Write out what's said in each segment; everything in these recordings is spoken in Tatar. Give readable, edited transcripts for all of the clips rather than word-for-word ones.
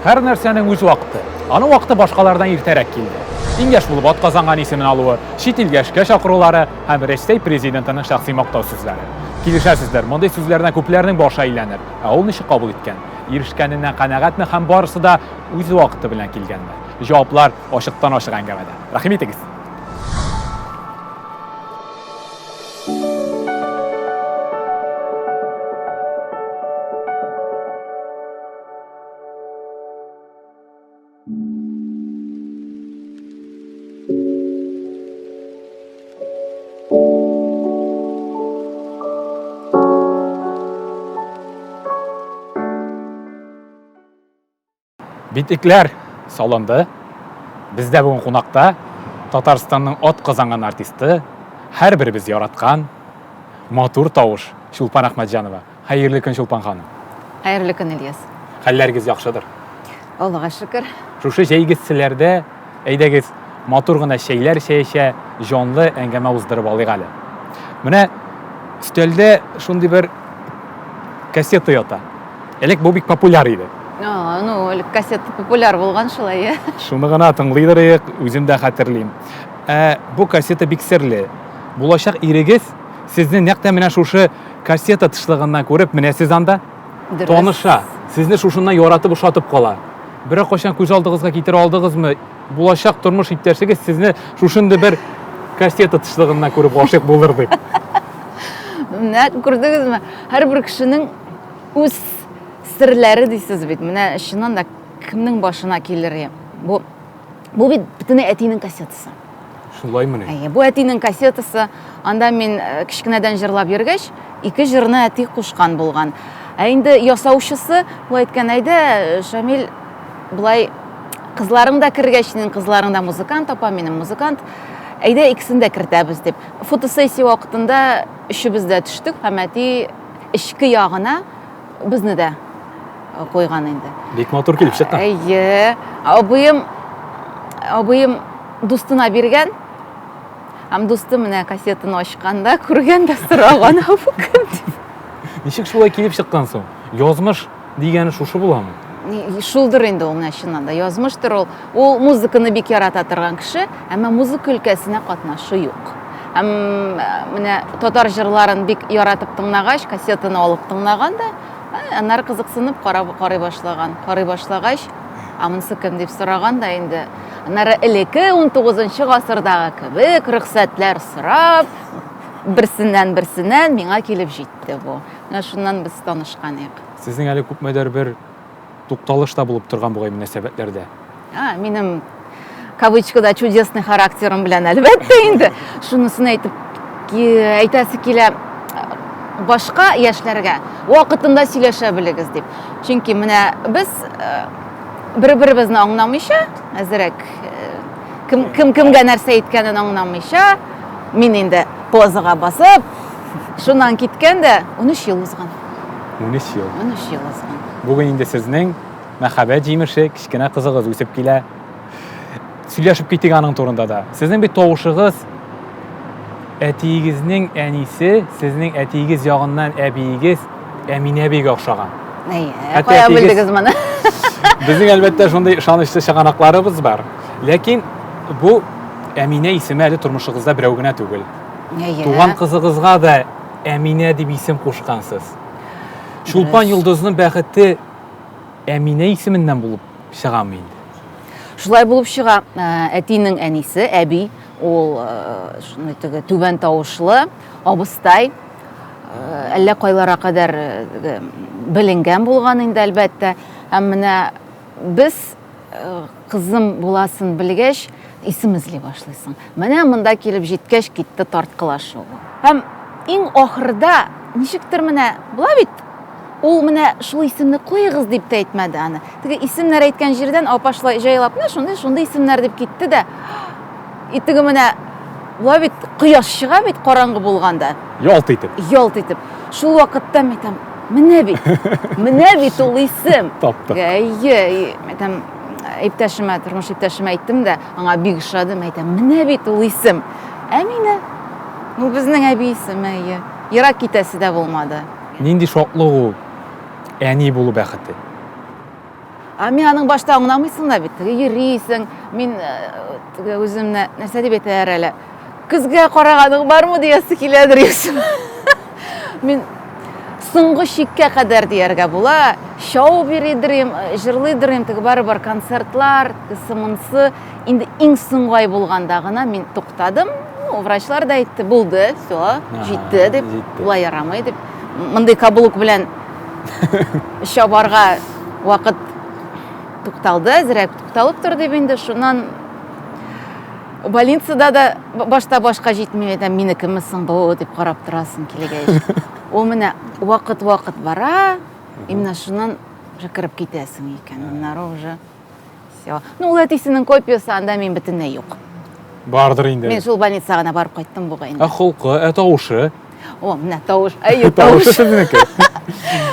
Һәр нәрсәнең үз вакыты. Аның вакыты башкалардан иртәрәк килде. Иң яшь булып атказанган исемен алуы, чит илгә эшкә чакырулары һәм Рәчсәй президентының шәхси мактау сүзләре. Килешәсездер, мондый сүзләрдән күпләрнең башы әйләнер. Ә ул ничек кабул иткән? Ирешкәненнән канәгатьме һәм барысы да үз вакыты белән килгәнме? Җаваплар ачыктан-ачык әңгәмәдә. Рәхим итегез! Битлекләр салынды. Бездә бүген кунакта Татарстанның ат казанган артисты, һәрберебез яраткан матур тавыш Чулпан Әхмәтҗанова. Хәерле көн, Чулпан ханым. Хәерле көн, Ильяс. Хәлләрегез яхшыдыр? Аллага шөкер. Шушы җәйге эсселәрдә, әйдәгез, матур гына чәйләр эчә-эчә, җанлы әңгәмә уздырып алыйк әле. Менә өстәлдә шундый бер кассета ята. Элек бу бик популяр иде. А, ну, элек кассета популяр булган шулай, ә? Шуны гына тыңлыйдыр идек, үзем дә хәтерлим. Ә бу кассета бик серле. Булачак ирегез сезне нәкъ тә менә шушы кассета тышлыгыннан күреп, менә сез анда Дөрес. таныша. Сезне шушыннан яратып, ошатып кала. Берәр кайчан күз алдыгызга китерә алдыгызмы? Булачак тормыш иптәшегез сезне шушындый бер кассета тышлыгыннан күреп гашыйк булыр дип. Менә күрдегезме? Һәрбер кешенең үз серләре дисез бит. Менә чыннан да кемнең башына килер? Бу бу бит бөтенләй әтинең кассетасы. Шулаймыни? Әйе, бу әтинең кассетасы. Анда мин э, кечкенәдән җырлап йөргәч, ике җырны әти кушкан булган. Ә инде ясаучысы болай әйткән, әйдә, Шамил, болай кызларың да кергәч, синең кызларың да музыкант, апа минем музыкант. Әйдә, икесен дә кертәбез дип. Фотосессия вакытында өчебез дә төштек һәм әти эчке ягына безне дә куйган инде. Бик матур килеп чыккан. Әйе. Абыем абыем дустына биргән. Һәм дусты менә кассетаны ачканда күргән дә сораган, ә бу кем дип. Ничек шулай килеп чыккан соң? Язмыш дигәне шушы буламы? Шулдыр инде ул менә чыннан да. Язмыштыр ул. Ул музыканы бик ярата торган кеше, әмма музыка өлкәсенә катнашы юк. Һәм э, менә татар җырларын бик яратып тыңлагач, кассетаны алып тыңлаган да, э, аннары кызыксынып карап карый башлаган. Карый башлагач, а монысы кем дип сораган да инде. Аннары элекке 19 гасырдагы кебек рөхсәтләр сорап, берсеннән берсеннән миңа килеп җитте бу. Менә шуннан без танышкан идек. Сезнең әле күпмедер бер тукталыш та булып торган бугай мөнәсәбәтләрдә. А, минем кавычкада чудесный характерым белән әлбәттә инде. Шунысын әйтеп әйтәсе килә башка яшьләргә вакытында сөйләшә белегез дип. Чөнки менә без э, бер-беребезне аңламыйча, әзерәк э, кем, кем кемгә нәрсә әйткәнен аңламыйча, мин инде позага басып, шуннан киткән дә 13 ел узган. 13 ел. 13 ел узган. Бүген инде сезнең мәхәббәт җимеше, кечкенә кызыгыз үсеп килә. Сөйләшеп китик аның турында да. Сезнең бит тавышыгыз әтиегезнең әнисе, сезнең әтиегез ягыннан әбиегез Әминә әбигә охшаган. Әйе, кая белдегез моны? Безнең әлбәттә шундый ышанычлы чыганакларыбыз бар. Ләкин бу Әминә исеме әле тормышыгызда берәү генә түгел. Әйе. Туган кызыгызга да Әминә дип исем кушкансыз. Чулпан Йолдызның бәхете Әминә исеменнән булып чыгамы инде? Шулай булып чыга. Э, әтинең әнисе, әби, ул э, шундый теге түбән тавышлы абыстай. Э, әллә кайлара кадәр беленгән булган инде, әлбәттә. Һәм менә без кызым буласын белгәч, исем эзли башлыйсың. Менә монда килеп җиткәч китте тарткалашу. Һәм иң ахырда ничектер менә була бит, ул менә шул исемне куегыз дип тә әйтмәде аны. Теге исемнәр әйткән җирдән апа шулай җайлап, менә шундый, шундый исемнәр дип китте дә. И теге менә була бит, кояш чыга бит караңгы булганда. Ялт итеп. Ялт итеп. Шул вакытта мин әйтәм, менә бит, менә бит ул исем. Таптык. Әйе, әйтәм, иптәшемә, тормыш иптәшемә әйттем дә, аңа бик ошады, әйтәм, менә бит ул исем. Әминә. Ну, безнең әби исеме, әйе. Ерак китәсе дә булмады. Нинди шатлык ул, әни булу бәхете. Ә мин аның башта аңламыйсың да бит, теге йөрисең, мин э, теге үземне нәрсә дип әйтәләр әле, көзгә караганың бармы диясе киләдер юкса. Мин соңгы чиккә кадәр дияргә була, шау биридерим, э, җырлыйдырым, теге барыбер концертлар, тегесе монсы. Инде иң соңгы ай булганда гына мин туктадым. Ну, врачлар да әйтте, булды, все, җитте дип, болай ярамый дип. Мондый каблук белән чабарга вакыт тукталды, әзрәк тукталып тор дип инде шуннан больницада да башта башка җитми, әйтәм, минекеме соң бу дип карап торасың килгәч. Ул менә вакыт-вакыт бара, именно шуннан уже кереп китәсең икән. Аннары уже все. Ну, ул әтисенең копиясе, анда мин бөтенләй юк. Бардыр инде. Мин шул больницага гына барып кайттым бугай инде. Ә холкы, ә тавышы? О, менә тавыш. Әйе, тавыш. Тавышы сезнеке.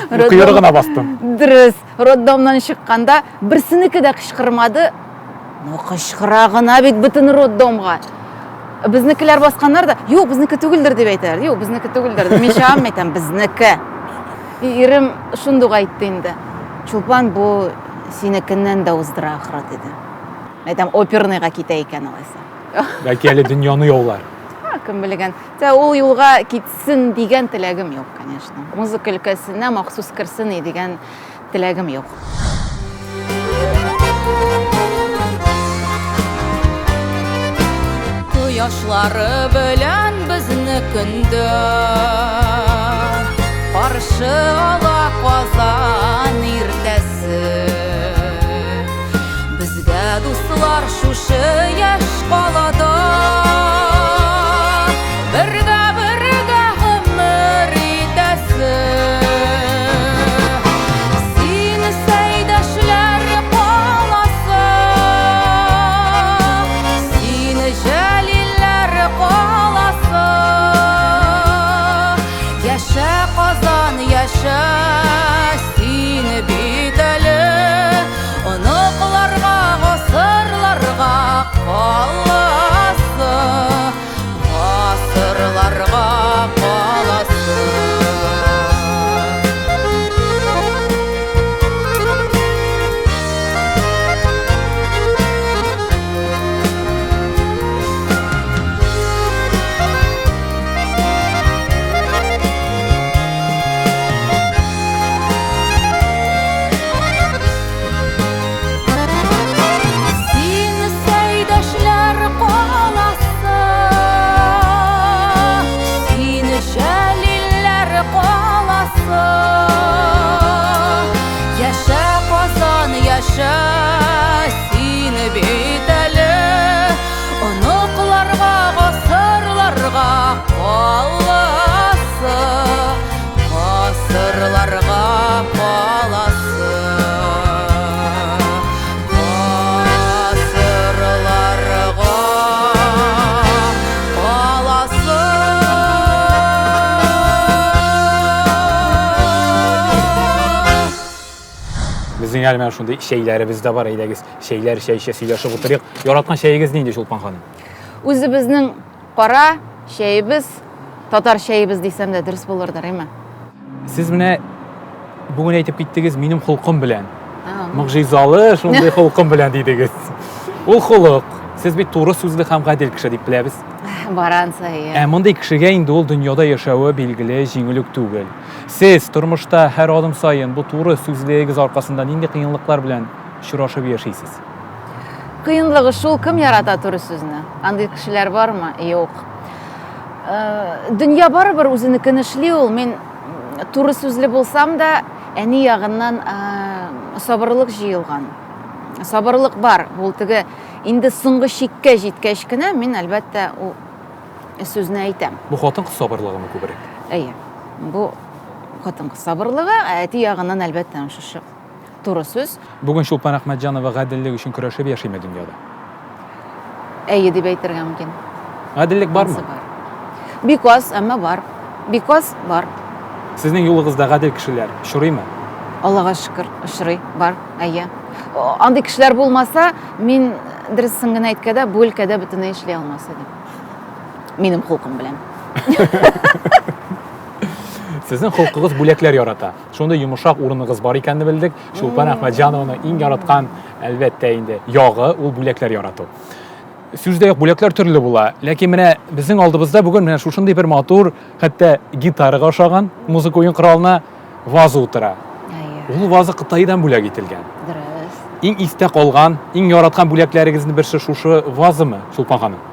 Койрыгына бастым. Дөрес. Роддомнан чыкканда берсенеке дә кычкырмады. Ну, кычкыра гына бит бөтен роддомга. Безнекеләр басканнар да, юк, безнеке түгелдер дип әйтәләр. Юк, безнеке түгелдер. Мин чыгам, әйтәм, безнеке. Ирем шундук әйтте инде. Чулпан, бу синекеннән дә уздыра ахры, диде. Әйтәм, оперныйга китә икән алайса. Бәлки әле дөньяны яулар. Ха, кем белгән. Тә ул юлга китсен дигән теләгем юк, конечно. Музыка өлкәсенә махсус керсен дигән теләгем юк. Кояшлары белән безне көндә каршы ала Казан иртәсе. Безгә дуслар шушы яшь калада бергә бергә гомер итәсе. Син Сәйдәшләр каласы, син Җәлилләр каласы. Яшә, Казан, яшә, син бит әле оныкларга, гасырларга каласы. Гасырларга каласы. Син Сәйдәшләр каласы, син Җәлилләр каласы. Яшә, Казан, яшә, син бит әле оныкларга, гасырларга каласы, гасырларга каласы. Гасырларга каласы. Безнең әле менә шундый чәйләребез дә бар, әйдәгез, чәйләр чәй эчә сөйләшеп утырыйк. Яраткан чәегез нинди, Чулпан ханым? Үзебезнең кара чәебез, татар чәебез дисәм дә дөрес булырдыр, әйме? Сез менә бүген әйтеп киттегез, минем холкым белән. Могҗизалы шундый холкым белән дидегез. Ул холык. Сез бит туры сүзле һәм гадел кеше дип беләбез. Баранса, иә. Ә мондый кешегә инде ул дөньяда яшәве билгеле җиңел үк түгел. Сез тормышта һәр адым саен бу туры сүзлегегез аркасында нинди кыенлыклар белән очрашып яшисез? Кыенлыгы шул, кем ярата туры сүзне? Андый кешеләр бармы? Юк. Э, дөнья барыбер үзенекен эшли ул. Мин туры сүзле булсам да, әни ягыннан э, сабырлык җыелган. Сабырлык бар. Ул теге инде соңгы чиккә җиткәч кенә мин әлбәттә ул сүзне әйтәм. Бу хатын-кыз сабырлыгымы күбрәк? Әйе. Бу хатын-кыз сабырлыгы, ә әти ягыннан әлбәттә шушы туры сүз. Бүген Чулпан Әхмәтҗанова гаделлек өчен көрәшеп яшиме дөньяда? Әйе дип әйтергә мөмкин. Гаделлек бармы? Бар. Бик аз, әмма бар. Бик аз, бар. Сезнең юлыгызда гадел кешеләр очрыймы? Аллага шөкер, очрый, бар, әйе. Андый кешеләр булмаса, мин дөресен генә әйткәндә, бу өлкәдә бөтенләй эшли алмас идем. Минем холкым белән. Сезнең холкыгыз бүләкләр ярата. Шундый йомшак урыныгыз бар икәнне белдек. Чулпан Әхмәтҗанованың иң яраткан, әлбәттә инде, ягы ул бүләкләр ярату. Сүз дә юк, бүләкләр төрле була. Ләкин менә безнең алдыбызда бүген менә шушындый бер матур, хәтта гитарага ошаган музыка уен коралына ваза утыра. Ул ваза Кытайдан бүләк ителгән. Дөрес. Иң истә калган, иң яраткан бүләкләрегезнең берсе шушы вазамы, Чулпан ханым?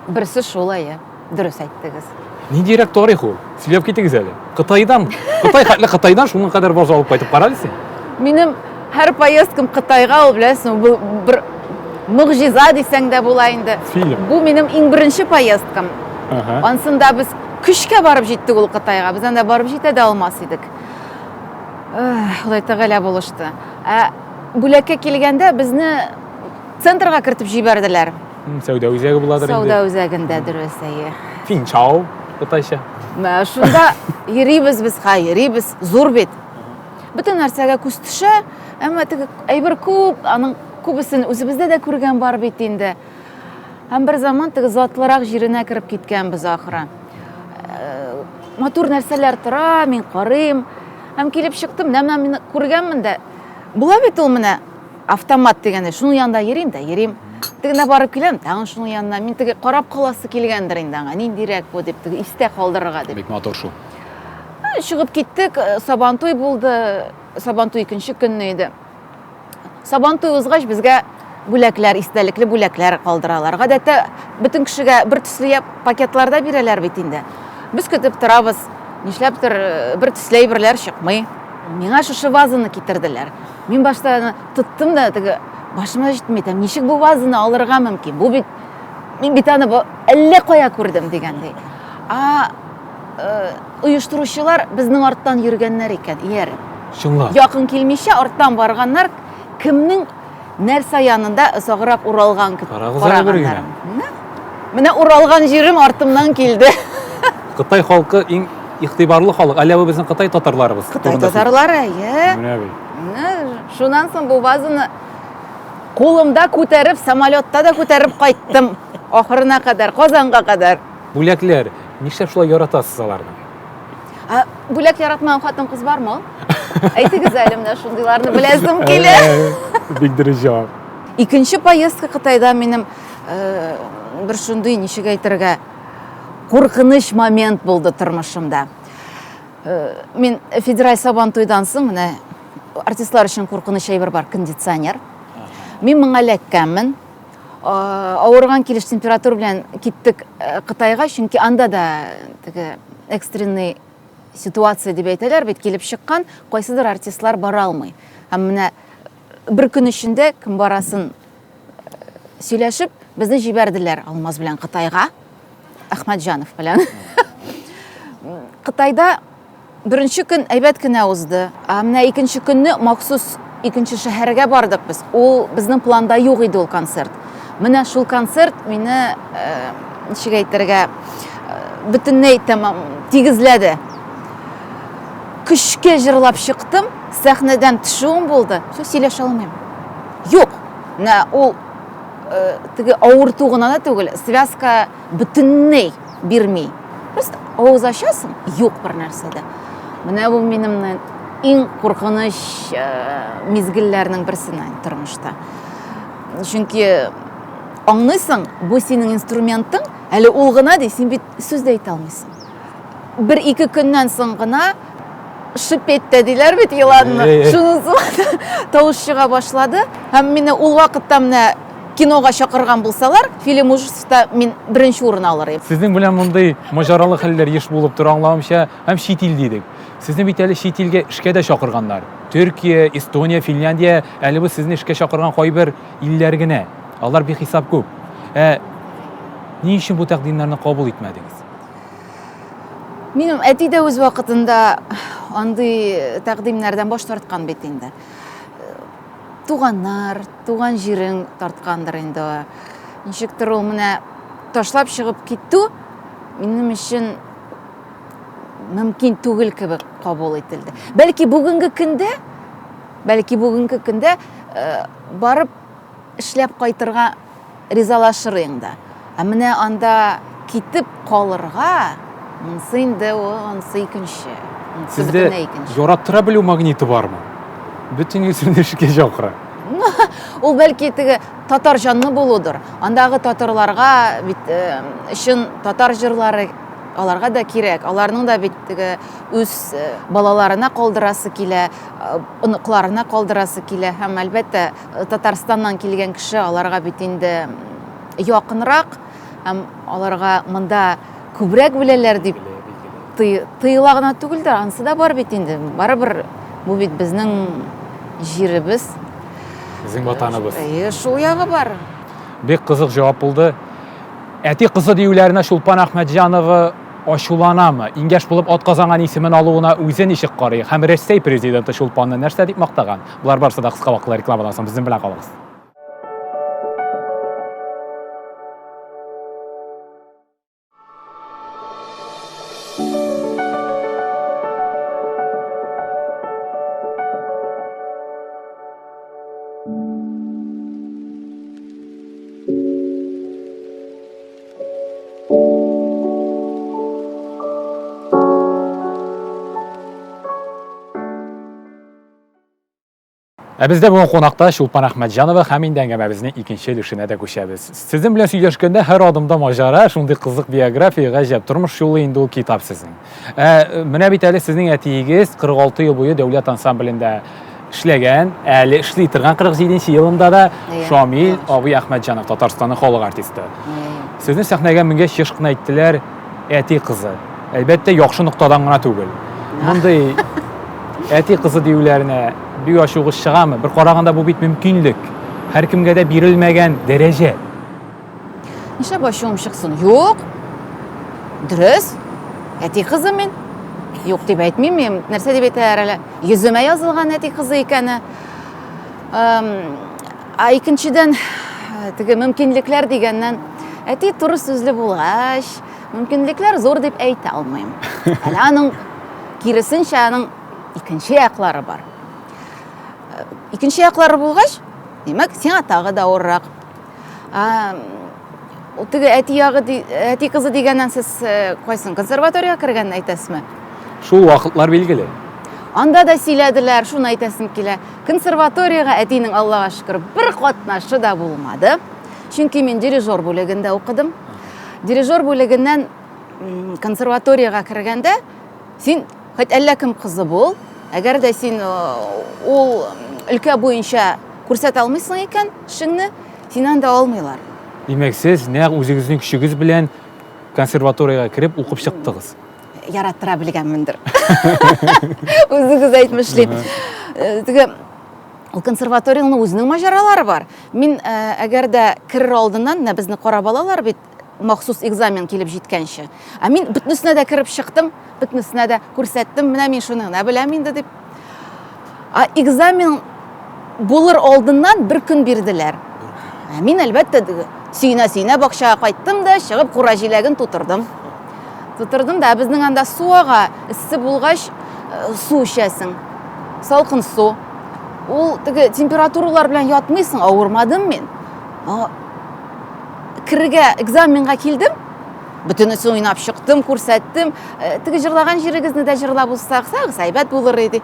Берсе шул, әйе. Дөрес әйттегез. Ниндирәк тарих ул? Сөйләп китегез әле. Кытайдан, Кытай хәтле Кытайдан шуның кадәр ваза алып кайтып кара әле син. Минем һәр поездкам Кытайга ул, беләсең, бу бер могҗиза дисәң дә була инде. Фильм. Бу минем иң беренче поездкам. Ага. Ансында без көчкә барып җиттек ул Кытайга. Без анда барып җитә дә алмас идек. Ходай Тәгалә булышты. Ә бүләккә килгәндә безне центрга кертеп җибәрделәр. Сәүдә үзәге буладыр инде. Сәүдә үзәгендә, дөрес, әйе. Финчау, кытайча. Менә шунда йөрибез без, ха, йөрибез. Зур бит. Бөтен нәрсәгә күз төшә, әмма теге әйбер күп, аның күбесен үзебездә дә күргән бар бит инде. Һәм бер заман теге затлырак җиренә кереп киткәнбез ахры. Э, матур нәрсәләр тора, мин карыйм. Һәм килеп чыктым, менә мин күргәнмен дә. Була бит ул менә автомат дигәндә, шуның янында йөрим дә йөрим. Тегенә барып киләм, тагын шуның янына. Мин теге карап каласы килгәндер инде аңа, ниндирәк бу дип, теге истә калдырырга дип. Бик матур шул. Э, чыгып киттек, э, Сабантуй булды. Сабантуй икенче көнне иде. Сабантуй узгач, безгә бүләкләр, истәлекле бүләкләр калдыралар. Гадәттә, бөтен кешегә бер төсле пакетларда бирәләр бит инде. Без көтеп торабыз, нишләптер э, бер төсле әйберләр чыкмый. Миңа шушы вазаны китерделәр. Мин башта аны тоттым да, теге башыма җитми, әйтәм, ничек бу вазаны алырга мөмкин? Бу бит мин бит аны әллә кая күрдем дигәндәй. А э, оештыручылар безнең арттан йөргәннәр икән, ияреп. Чынлап. Якын килмичә арттан барганнар, кемнең нәрсә янында озаграк уралган Карагыз әле бер генә. Менә, менә уралган җирем артымнан килде. Кытай халкы иң игътибарлы халык. Әллә бу безнең Кытай татарларыбыз? Кытай татарлары, әйе. Менә бит. Менә шуннан соң бу вазаны кулымда күтәреп, самолетта да күтәреп кайттым. Ахырына кадәр, Казанга кадәр. Бүләкләр. Нишләп шулай яратасыз аларны? Ә, бүләк яратмаган хатын-кыз бармы ул? Әйтегез әле менә шундыйларны беләсем килә. Бик дөрес җавап. Икенче поездка Кытайда минем э, бер шундый, ничек әйтергә, куркыныч момент булды тормышымда. Э, мин федераль Сабантуйдан соң менә артистлар өчен куркыныч әйбер бар, кондиционер. Мин моңа эләккәнмен. Авырган килеш температура белән киттек э, Кытайга, чөнки анда да теге экстренный ситуация дип әйтәләр бит, килеп чыккан, кайсыдыр артистлар бара алмый. Һәм менә бер көн эчендә кем барасын э, сөйләшеп, безне җибәрделәр Алмаз белән Кытайга, Әхмәтҗанов белән. Кытайда Беренче көн әйбәт кенә узды. Ә менә икенче көнне махсус икенче шәһәргә бардык без. Ул безнең планда юк иде ул концерт. Менә шул концерт мине, э, ничек әйтергә, э, бөтенләй тәмам тигезләде. Көчкә җырлап чыктым, сәхнәдән төшүем булды. Все, сөйләшә алмыйм. Юк. Менә ул э, теге авырту гына да түгел, связка бөтенләй бирми. Просто авыз ачасың, юк бер нәрсә дә. Менә бу минем иң куркыныч э, мизгелләрнең берсе тормышта. Чөнки аңлыйсың, бу синең инструментың, әле ул гына ди, син бит сүз дә әйтә алмыйсың. Бер-ике көннән соң гына шипеть тә диләр бит еланны. Шунысы тавыш чыга башлады. Һәм мине ул вакытта менә кинога чакырган булсалар, фильм ужасовта мин беренче урын алыр идем. Сезнең белән мондый маҗаралы хәлләр еш булып тора, аңлавымча, һәм чит ил дидек. Сезне бит әле чит илгә эшкә дә чакырганнар. Төркия, Эстония, Финляндия, әле бу сезне эшкә чакырган кайбер илләр генә. Алар бихисап күп. Ә ни өчен бу тәкъдимнәрне кабул итмәдегез? Минем әти дә үз вакытында андый тәкъдимнәрдән баш тарткан бит инде. Туганнар, туган җирең тарткандыр инде. Ничектер ул менә ташлап чыгып китү минем өчен мөмкин түгел кебек кабул ителде. Бәлки бүгенге көндә, бәлки бүгенге көндә э, барып эшләп кайтырга ризалашыр идең дә. Ә менә анда китеп калырга, монысы инде ул, анысы икенче. Сездә яраттыра белү магниты бармы? Бөтен үзен эшкә чакыра. Ул бәлки теге татар җанлы булудыр. Андагы татарларга бит э, чын татар җырлары аларга да кирәк. Аларның да бит теге үз э, балаларына калдырасы килә, э, оныкларына калдырасы килә һәм әлбәттә Татарстаннан килгән кеше аларга бит инде якынрак һәм аларга монда күбрәк беләләр дип тыела гына түгелдер, анысы да бар бит инде. Барыбер бу бит безнең җиребез. Безнең ватаныбыз. Әйе, шул ягы бар. Бик кызык җавап булды. Әти кызы диюләренә Чулпан Әхмәтҗанова ачуланамы? Иңгәш булып атказанган исемен алуына үзе ничек карый? Һәм Рәсәй президенты Чулпанны нәрсә дип мактаган? Болар барысы да кыска вакытлы рекламадан соң безнең белән калыгыз. Ә бездә бүген кунакта Чулпан Әхмәтҗанова һәм инде әңгәмәбезнең икенче өлешенә дә күчәбез. Сезнең белән сөйләшкәндә һәр адымда маҗара, шундый кызык биография, гаҗәп тормыш юлы инде ул китап сезнең. Ә менә бит әле сезнең әтиегез 46 ел буе дәүләт ансамблендә эшләгән, әле эшли торган 47 нче елында да Шамил абый Әхмәтҗанов, Татарстанның халык артисты. Сезне сәхнәгә менгәч еш кына әйттеләр, әти кызы. Әлбәттә, яхшы ноктадан гына түгел. Мондый әти кызы диюләренә бик ачуыгыз чыгамы? Бер караганда бу бит мөмкинлек. Һәркемгә дә бирелмәгән дәрәҗә. Нишләп ачуым чыксын? Юк. Дөрес. Әти кызы мин. Юк дип әйтмим мин. Нәрсә дип әйтәләр әле? Йөземә язылган әти кызы икәне. Ә икенчедән, теге мөмкинлекләр дигәннән, әти туры сүзле булгач, мөмкинлекләр зур дип әйтә алмыйм. Әле аның киресенчә аның икенче яклары бар. Икенче яклары булгач, димәк, сиңа тагы да авыррак. Теге әти ягы, әти кызы дигәннән сез э, кайсын консерваториягә кергәнне әйтәсезме? Шул вакытлар билгеле. Анда да сөйләделәр, шуны әйтәсем килә. Консерваториягә әтинең Аллага шөкер бер катнашы да булмады. Чөнки мин дирижер бүлегендә укыдым. Дирижер бүлегеннән консерваториягә кергәндә син хоть әллә кем кызы бул, әгәр дә син э, ул өлкә буенча күрсәтә алмыйсың икән эшеңне, сине анда алмыйлар. Димәк, сез нәкъ үзегезнең көчегез белән консерваториягә кереп укып чыктыгыз. Яраттыра белгәнмендер. Үзегез әйтмешли. Э, теге ул консерваторияның үзенең маҗаралары бар. Мин э, әгәр дә керер алдыннан, менә безне карап алалар бит, махсус экзамен килеп җиткәнче. Ә мин бөтенесенә дә кереп чыктым, бөтенесенә дә күрсәттем, менә мин шуны гына беләм инде дип. Ә экзамен булыр алдыннан бер көн бирделәр. Ә мин, әлбәттә, сөенә-сөенә бакчага кайттым да, чыгып кура җиләген тутырдым. Тутырдым да, безнең анда су ага, эссе булгач, э, су эчәсең. Салкын су. Ул теге температуралар белән ятмыйсың, авырмадым мин. Керергә экзаменга килдем. Бөтенесен уйнап чыктым, күрсәттем. Э, теге җырлаган җирегезне дә җырлап узсак, әйбәт булыр иде.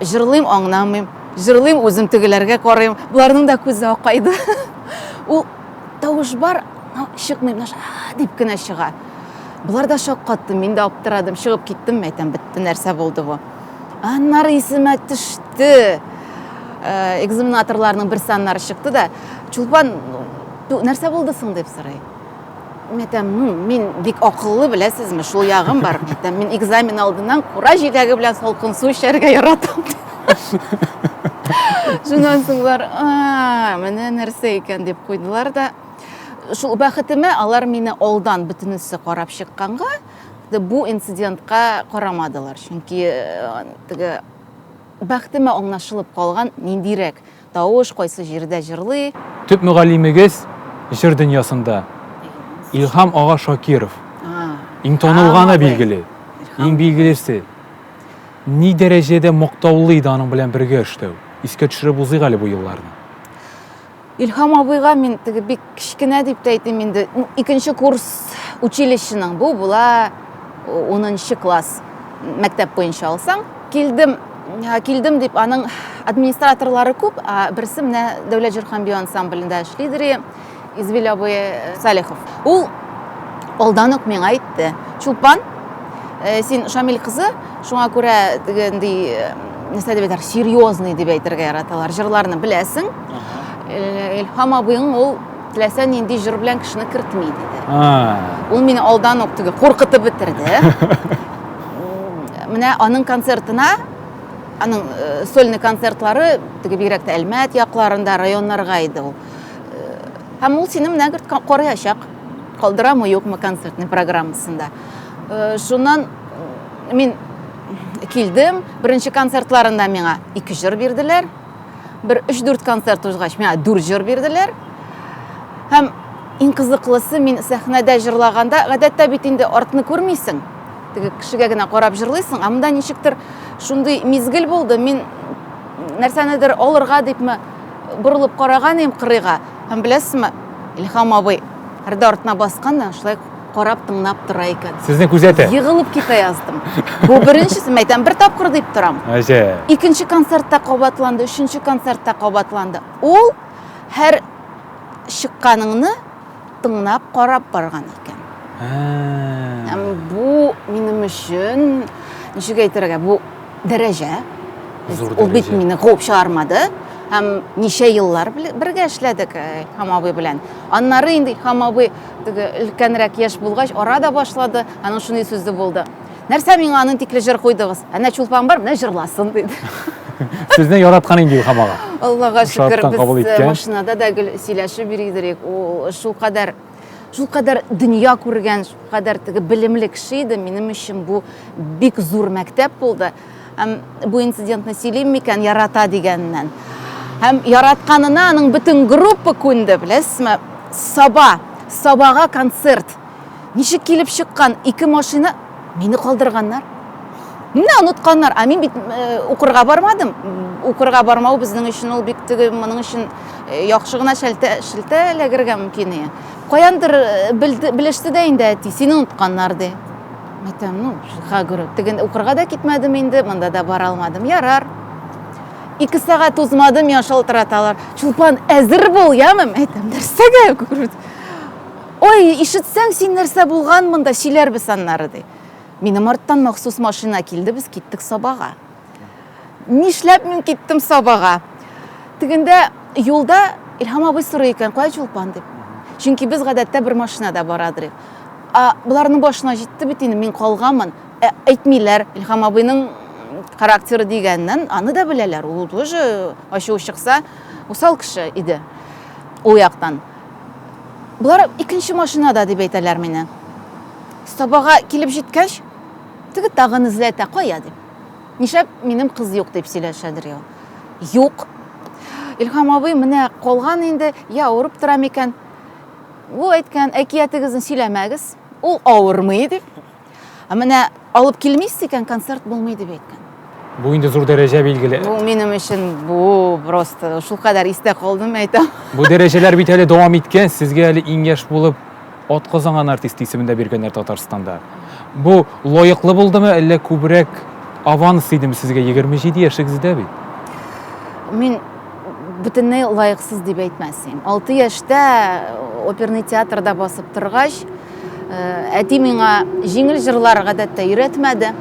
Җырлыйм, аңламыйм. Җырлыйм, үзем тегеләргә карыйм. Боларның да күзе акайды. Ул тавыш бар, чыкмый, менә дип кенә чыга. Болар да шаккатты, мин дә аптырадым, чыгып киттем, әйтәм, бетте, нәрсә булды бу. Аннары исемә төште. Э, экзаменаторларның берсе аннары чыкты да, Чулпан, нәрсә булды соң дип сорый. Мин әйтәм, ну, мин бик акыллы, беләсезме, шул ягым бар. Мин әйтәм, мин экзамен алдыннан кура җиләге белән салкын су эчәргә яратам. Шуннан соң болар, менә нәрсә икән дип куйдылар да. Шул бәхетемә алар мине алдан бөтенесе карап чыкканга, бу инцидентка карамадылар. Чөнки э, теге бәхетемә аңлашылып калган ниндирәк Тавыш кайсы җирдә җырлый. Төп мөгаллимегез җыр дөньясында Илһам ага Шакиров. Иң танылганы билгеле. Иң билгелесе. Ни дәрәҗәдә мактаулы иде аның белән бергә эшләү? Искә төшереп узыйк әле бу елларны. Илһам абыйга мин теге бик кечкенә дип тә әйтим инде. Икенче курс училищеның бу була 10 класс. Мәктәп буенча алсаң. Килдем, килдем дип, аның администраторлары күп, ә берсе менә Дәүләт җыр һәм бию ансамблендә эшлидер, Извил абый Салихов. Ул алдан ук миңа әйтте. Чулпан, син Шамил кызы, шуңа күрә тегенди нәрсә дип әйтәләр, серьезный дип әйтергә яраталар. Җырларны беләсең. Илһам абыең ул теләсә нинди җыр белән кешене кертми диде. Ул мине алдан ук теге куркытып бетерде. Менә аның концертына, аның сольный концертлары теге бигрәк тә Әлмәт якларында, районнарга иде ул. Һәм ул сине менә караячак, калдырамы юкмы концертный программасында. Шуннан мин килдем, беренче концертларында миңа 2 җыр бирделәр. Бер 3-4 концерт узгач, миңа 4 җыр бирделәр. Һәм иң кызыклысы, мин сәхнәдә җырлаганда, гадәттә бит инде артны күрмисең, теге кешегә генә карап җырлыйсың, ә монда ничектер шундый мизгел булды, мин нәрсәнедер алырга дипме борылып караган идем кырыйга, һәм беләсезме, Илһам абый пәрдә артына баскан да шулай карап тыңлап тора икән. Сезне күзәтә. Егылып китә яздым. Бу беренчесе, мин әйтәм, бер тапкыр дип торам. Әҗә. Икенче концертта кабатланды, өченче концертта кабатланды. Ул һәр чыкканыңны тыңлап карап барган икән. Һәм бу минем өчен, ничек әйтергә, бу дәрәҗә. Зур Ул бит дәрәҗә. мине куып чыгармады. Һәм ничә еллар бергә эшләдек Илһам абый белән. Аннары инде Илһам абый теге өлкәнрәк яшь булгач, ара да башлады. Аның шундый сүзе булды. Нәрсә миңа аның тикле җыр куйдыгыз? Әнә Чулпан бар, менә җырласын, диде. Сезне яраткан инде Илһам ага. Аллага шөкер, Шарттан кабул без иткән. машинада да гел сөйләшеп йөри идек. Ул шулкадәр дөнья күргән, шулкадәр теге белемле кеше иде. Минем өчен бу бик зур мәктәп булды. Һәм бу инцидентны сөйлим микән, ярата дигәннән. Һәм яратканына аның бөтен группа күнде, беләсезме? Саба, Сабага концерт. Ничек килеп чыккан, ике машина мине калдырганнар. Менә онытканнар. Ә мин бит укырга бармадым. Укырга бармау безнең өчен ул бик теге, моның өчен яхшы гына шелтә эләгергә мөмкин иде. Каяндыр белеште дә инде әти, сине онытканнар ди. Әйтәм, ну, ха, говорю, теген укырга да китмәдем инде, монда да бара алмадым. Ярар. 2 сәгать узмады, миңа шалтыраталар. Чулпан, әзер бул, яме? Әйтәм, нәрсәгә? Ой, ишетсәң, син нәрсә булган монда, сөйләрбез аннары, ди. Минем арттан махсус машина килде, без киттек Сабага. Нишләп мин киттем Сабага? Тегендә юлда Илһам абый сорый икән, кая Чулпан дип. Чөнки без гадәттә бер машинада барадыр. А боларның башына җитте бит инде, мин калганмын. Әйтмиләр, Илһам абыйның характеры дигәннән, аны да беләләр. Ул тоже ачуы чыкса, усал кеше иде ул яктан. Болар икенче машинада дип әйтәләр мине. Сабага килеп җиткәч, теге тагын эзләтә, кая дип. Нишләп минем кыз юк дип сөйләшәдер ул. Юк. Илһам абый менә калган инде, я авырып тора микән? Бу әйткән, әкиятегезне сөйләмәгез, ул авырмый дип. Ә менә алып килмисез икән, концерт булмый дип әйткән. Бу инде зур дәрәҗә билгеле. Бу минем өчен бу просто шулкадәр истә калдым, әйтәм. Бу дәрәҗәләр бит әле дәвам иткән, сезгә әле иң яшь булып атказанган артист исемен дә биргәннәр Татарстанда. Бу лаеклы булдымы, әллә күбрәк аванс идеме сезгә 27 яшегездә бит? Мин бөтенләй лаексыз дип әйтмәс идем. 6 яшьтә оперный театрда басып торгач, әти миңа җиңел җырлар гадәттә өйрәтмәде.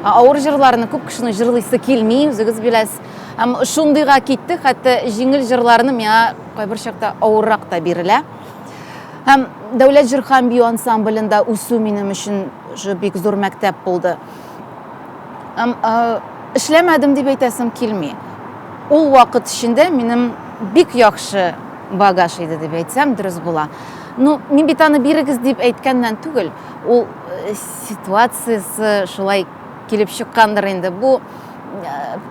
Авыр җырларны күп кешенең җырлыйсы килми, үзегез беләсез. Һәм шундыйга китте, хәтта җиңел җырларны миңа кайбер чакта авыррак та бирелә. Һәм Дәүләт җыр һәм бию ансамблендә үсү минем өчен уже бик зур мәктәп булды. Һәм эшләмәдем дип әйтәсем килми. Ул вакыт эчендә минем бик яхшы багаж иде дип әйтсәм, дөрес була. Ну, мин бит аны бирегез дип әйткәннән түгел, ул ситуациясе шулай килеп чыккандыр инде. Бу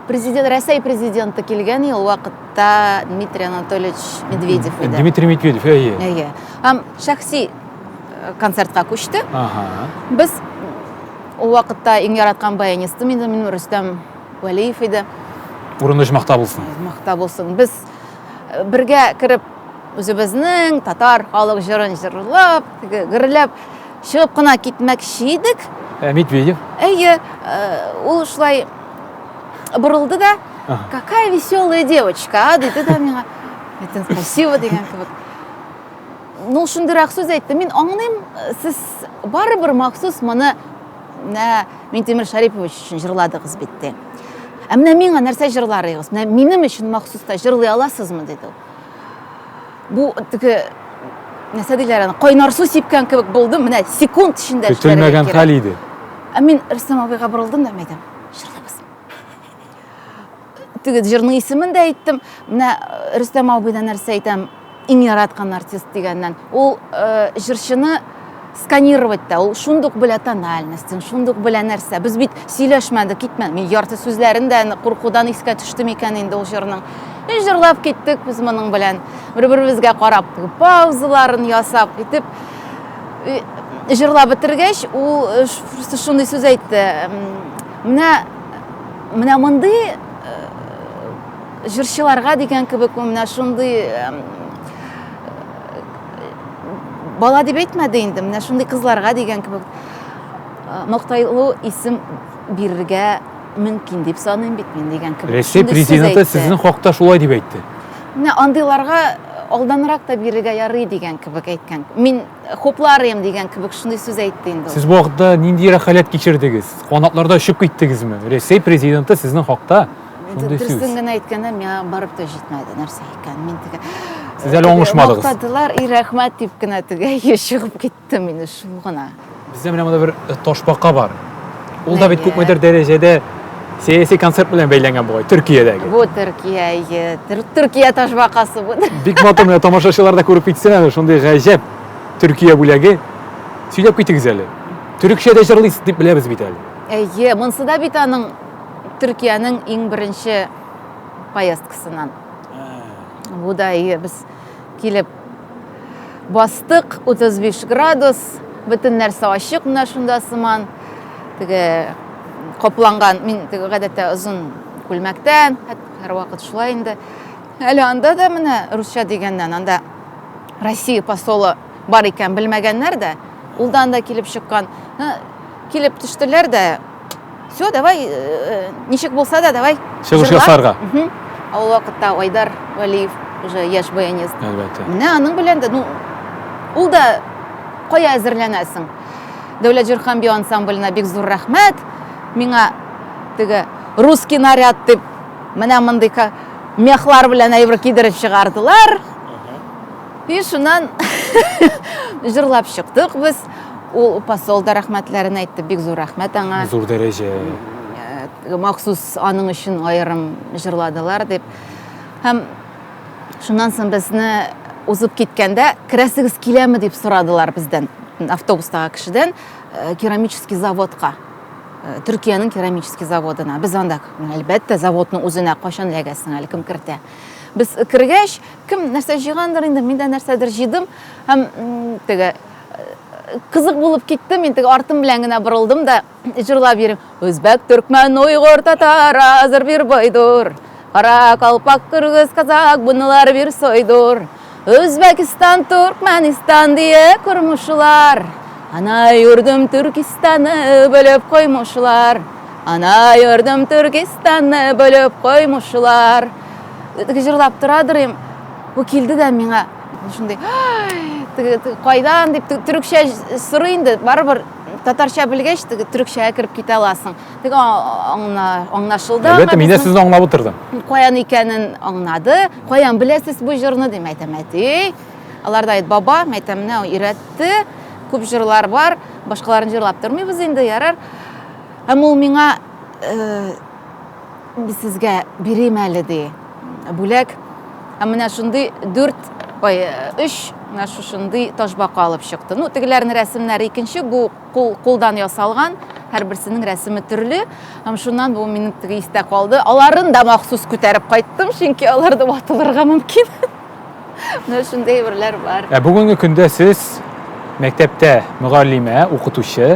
президент, Рәсәй президенты килгән ел вакытта Дмитрий Анатольевич Медведев иде. Дмитрий Медведев, әйе. Әйе. Һәм шәхси концертка күчте. Без ул вакытта иң яраткан баянистым инде минем Рөстәм Вәлиев иде. Урыны оҗмахта булсын. Оҗмахта булсын. Без бергә кереп үзебезнең татар халык җырын җырлап, гөрләп чыгып кына китмәкче идек. Ә, Медведев. Әйе, ул шулай борылды да, какая веселая девочка, а, диде дә миңа. Әйттем, спасибо дигән кебек. Ну, шундыйрак сүз әйтте. Мин аңлыйм, сез барыбер махсус моны менә Минтимер Шәрипович өчен җырладыгыз бит, ди. Ә менә миңа нәрсә җырларыгыз? Менә минем өчен махсус та җырлый аласызмы, диде ул. Бу теге нәрсә диләр аны, кайнар су сипкән кебек булды, менә секунд эчендә эшләргә Көтелмәгән кирәк. хәл иде. Ә мин Рөстәм абыйга борылдым да, әйтәм, җырлыйбыз. Теге җырның исемен дә әйттем. Менә э, Рөстәм абыйдан нәрсә әйтәм, иң яраткан артист дигәннән. Ул э, җырчыны сканировать та, ул шундук белә тональностен, шундук белә нәрсә. Без бит сөйләшмәдек, китмәдек. Мин ярты сүзләрен дә куркудан искә төште микән инде ул җырның. И җырлап киттек без моның белән. Бер-беребезгә карап, паузаларын ясап, итеп җырлап бетергәч, ул э, просто шундый сүз әйтте. Менә менә мондый э, җырчыларга дигән кебек, менә шундый бала дип әйтмәде инде, менә шундый кызларга дигән кебек э, мактайлы исем бирергә мөмкин дип саныйм бит мин дигән кебек. Рәсәй президенты сезнең хакта шулай дип әйтте. Менә андыйларга алданрак та бирергә ярый дигән кебек әйткән. Мин хупларым дигән кебек шундый сүз әйтте инде. Сез бу вакытта нинди рәхәләт кичердегез? Канатларда очып киттегезме? Рәсәй президенты сезнең хакта шундый сүз. Дөресен генә әйткәндә, миңа барып та җитмәде нәрсә икән. Мин теге Сез әле аңышмадыгыз. Мактадылар, и рәхмәт дип кенә теге чыгып киттем инде шул гына. Бездә менә монда бер э, ташбака бар. Ул да бит күпмедер дәрәҗәдә сәяси концерт белән бәйләнгән бугай, Төркиядәге. Бу Төркия, әйе. Төркия ташбакасы бу. Бик матур, менә тамашачылар да күреп китсен әле, шундый гаҗәп Төркия бүләге. Сөйләп китегез әле. Төрекчә дә җырлыйсыз дип беләбез бит әле. Әйе, монсы да бит аның Төркиянең иң беренче поездкасыннан. Бу да әйе, без килеп бастык, 35 градус, бөтен нәрсә ачык менә шунда сыман. Теге капланган, мин теге гадәттә озын күлмәктән, һәрвакыт шулай инде. Әле анда да менә русча дигәннән, анда Россия посолы бар икән белмәгәннәр дә, ул да анда килеп чыккан. Килеп төштеләр дә, все, давай, э, ничек булса да, давай. Чыгыш ясарга. Ә ул вакытта Айдар Вәлиев уже яшь баянист. Әлбәттә. Менә аның белән дә, ну, ул да кая әзерләнәсең? Дәүләт җыр һәм бию ансамбленә бик зур рәхмәт. Миңа теге русский наряд дип менә мондый мехлар белән әйбер кидереп чыгардылар. И шуннан җырлап чыктык без. Ул посол да рәхмәтләрен әйтте, бик зур рәхмәт аңа. Зур дәрәҗә. Э, махсус аның өчен аерым җырладылар дип. Һәм шуннан соң безне узып киткәндә, керәсегез киләме дип сорадылар бездән, автобустагы кешедән, э, керамический заводка. Э, Төркиянең керамический заводына. Без анда, әлбәттә, заводның үзенә кайчан эләгәсең әле, кем кертә. Без кергәч, кем нәрсә җыйгандыр инде, мин дә нәрсәдер җыйдым һәм теге кызык булып китте, мин теге артым белән генә борылдым да җырлап йөрим. Үзбәк, төркмән, уйгыр, татар, азыр бир бойдур. Кара калпак, кыргыз, казак, буналар бир сойдур. Үзбәкстан, Туркмәнистан дие кормушылар. Ана юрдым Түркистаны бөлеп коймушылар. Ана юрдым Түркистанны бөлеп коймушылар. Теге җырлап торадыр им. Бу килде дә миңа шундый теге кайдан дип төрекчә сорый инде. Барыбер татарча белгәч, теге төрекчәгә кереп китә аласың. Теге аңлашылды. Әлбәттә, мин дә сезне аңлап утырдым. Каян икәнен аңлады. Каян беләсез бу җырны дим, әйтәм, әти. Алар да әйт, баба, әйтәм, менә өйрәтте. Күп җырлар бар, башкаларын җырлап тормыйбыз инде, ярар. Һәм ул миңа э, сезгә бирим әле ди. Бүләк. Һәм менә шундый дүрт, ой, өч менә шушындый ташбака алып чыкты. Ну, тегеләрнең рәсемнәре икенче, бу кул, кулдан ясалган, һәрберсенең рәсеме төрле. Һәм шуннан бу минем теге истә калды. Аларын да махсус күтәреп кайттым, чөнки алар да ватылырга мөмкин. Менә шундый әйберләр бар. Ә бүгенге көндә сез мәктәптә мөгаллимә, укытучы.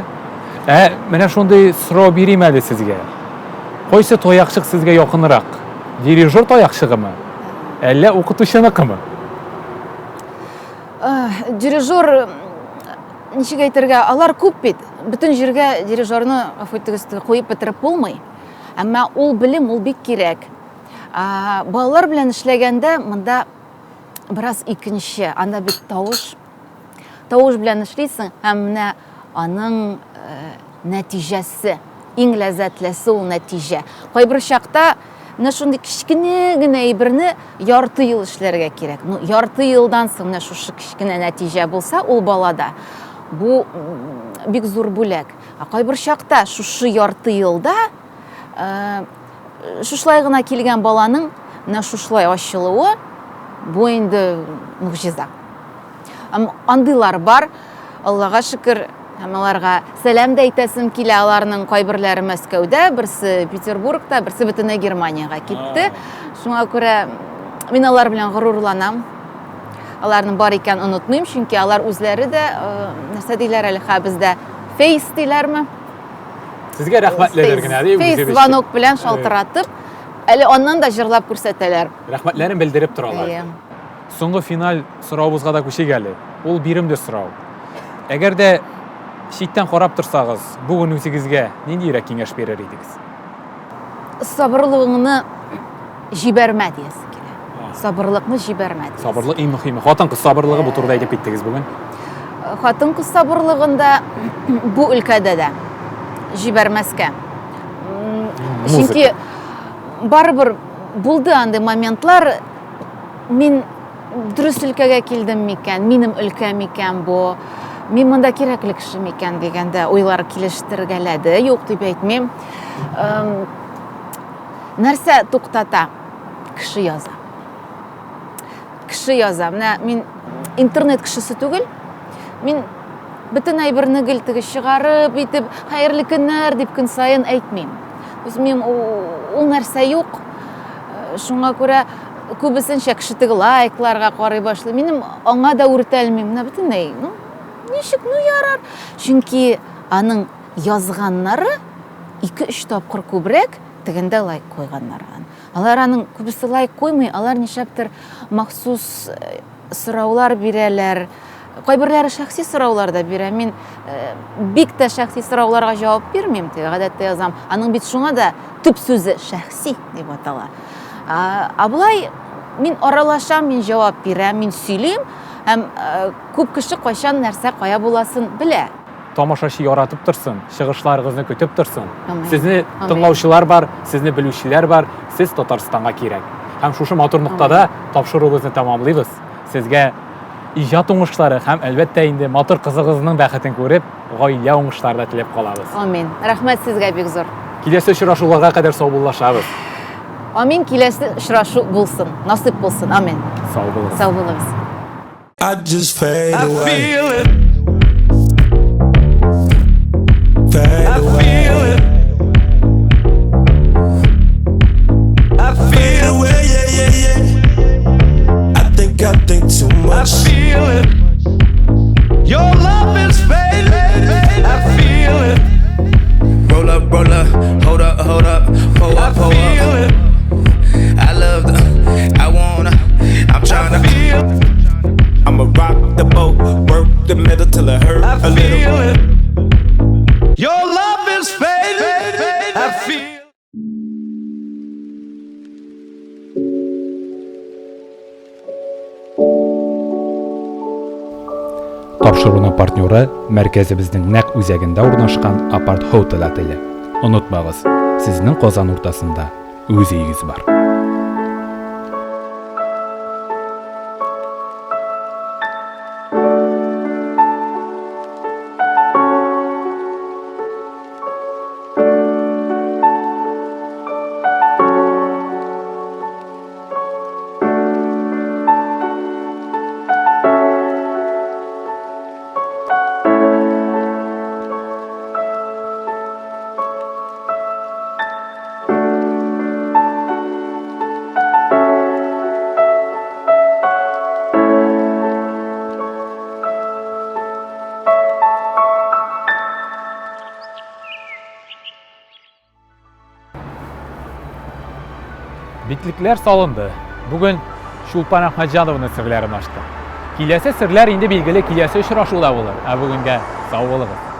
Ә менә шундый сорау бирим әле сезгә. Кайсы таякчык сезгә якынрак? Дирижер таякчыгымы? Әллә укытучыныкымы? Дирижер ничек әйтергә, алар күп бит. Бөтен җиргә дирижерны, гафу итегез, куеп бетереп булмый. Әмма ул белем ул бик кирәк. Балалар белән эшләгәндә монда бераз икенче, анда бит тавыш тавыш белән эшлисең һәм менә аның э, нәтиҗәсе, иң ләззәтлесе ул нәтиҗә. Кайбер чакта менә шундый кечкенә генә әйберне ярты ел эшләргә кирәк. Ну, ярты елдан соң менә шушы кечкенә нәтиҗә булса ул балада, бу бик зур бүләк. Ә кайбер чакта шушы ярты елда э, шушылай гына килгән баланың менә шушылай ачылуы бу инде могҗиза. Андыйлар бар, Аллага шөкер, һәм аларга сәлам дә әйтәсем килә. Аларның кайберләре Мәскәүдә, берсе Петербургта, берсе бөтенләй Германиягә китте. Шуңа күрә мин алар белән горурланам. Аларның бар икән онытмыйм, чөнки алар үзләре дә, э, нәрсә диләр әле, ха бездә фейс диләрме? Сезгә рәхмәтлеләр генә, ди. Фейс звонок белән шалтыратып, әле аннан да җырлап күрсәтәләр. Рәхмәтләрен белдереп торалар. Соңгы финаль соравыбызга да күчик әле. Ул биремле сорау. Әгәр дә читтән карап торсагыз, бүген үзегезгә ниндиерәк киңәш бирер идегез? Сабырлыгыңны җибәрмә диясе килә. Сабырлыкны җибәрмә диясе. Сабырлык иң мөһиме. Хатын-кыз сабырлыгы бу турыда әйтеп киттегез бүген. Хатын-кыз сабырлыгын да бу өлкәдә дә җибәрмәскә. Чөнки барыбер булды андый моментлар, мин дөрес өлкәгә килдем микән, минем өлкә микән бу, мин монда кирәкле кеше микән дигәндә уйлар килештергәләде, юк дип әйтмим. Нәрсә туктата? Кеше яза. Кеше яза. Менә мин интернет кешесе түгел. Мин бөтен әйберне гел теге чыгарып итеп, хәерле көннәр дип көн саен әйтмим. Үз мин ул нәрсә юк. Шуңа күрә күбесенчә кеше теге лайкларга карый башлый. Минем аңа да үртәлмим. Менә бөтенләй, ну, ничек, ну ярар. Чөнки аның язганнары ике-өч тапкыр күбрәк тегендә лайк куйганнар. Алар аның күбесе лайк куймый, алар нишләптер махсус э, сораулар бирәләр. Кайберләре шәхси сораулар да бирә. Мин э, бик тә шәхси сорауларга җавап бирмим, теге гадәттә язам. Аның бит шуңа да төп сүзе шәхси дип атала. Ә болай мин аралашам, мин җавап бирәм, мин сөйлим һәм э, күп кеше кайчан нәрсә кая буласын белә. Тамашачы яратып торсын, чыгышларыгызны көтеп торсын. Амин. Сезне Амин. тыңлаучылар бар, сезне белүчеләр бар, сез Татарстанга кирәк. Һәм шушы матур ноктада тапшыруыбызны тәмамлыйбыз. Сезгә иҗат уңышлары һәм, әлбәттә инде, матур кызыгызның бәхетен күреп, гаилә уңышлары да теләп калабыз. Амин. Рәхмәт сезгә бик зур. Киләсе очрашуларга кадәр саубуллашабыз. Амин, киләсе очрашу булсын, насыйп булсын. Амин. Сау булыгыз. Сау булыгыз. I just fade away. I feel it. Fade I away. feel it. I Fade feel away, yeah, yeah, yeah. I think I think too I much. feel it. Your love is fading. I feel it. Roll up, roll up, hold up, hold up, pull I up, pull feel up. it. I love the, I wanna, I'm tryna. I feel. I'ma rock the boat, work the middle till it hurt I a little. feel it. Your love is fading. I feel. Тапшыруның партнеры мәркәзебезнең нәкъ үзәгендә урнашкан Апарт Hotel отеле. Онытмагыз, сезнең Казан уртасында үз өегез бар. Битлекләр салынды. Бүген Чулпан Әхмәтҗановна серләрен ачты. Киләсе серләр инде билгеле киләсе очрашуда булыр. Ә бүгенгә сау булыгыз.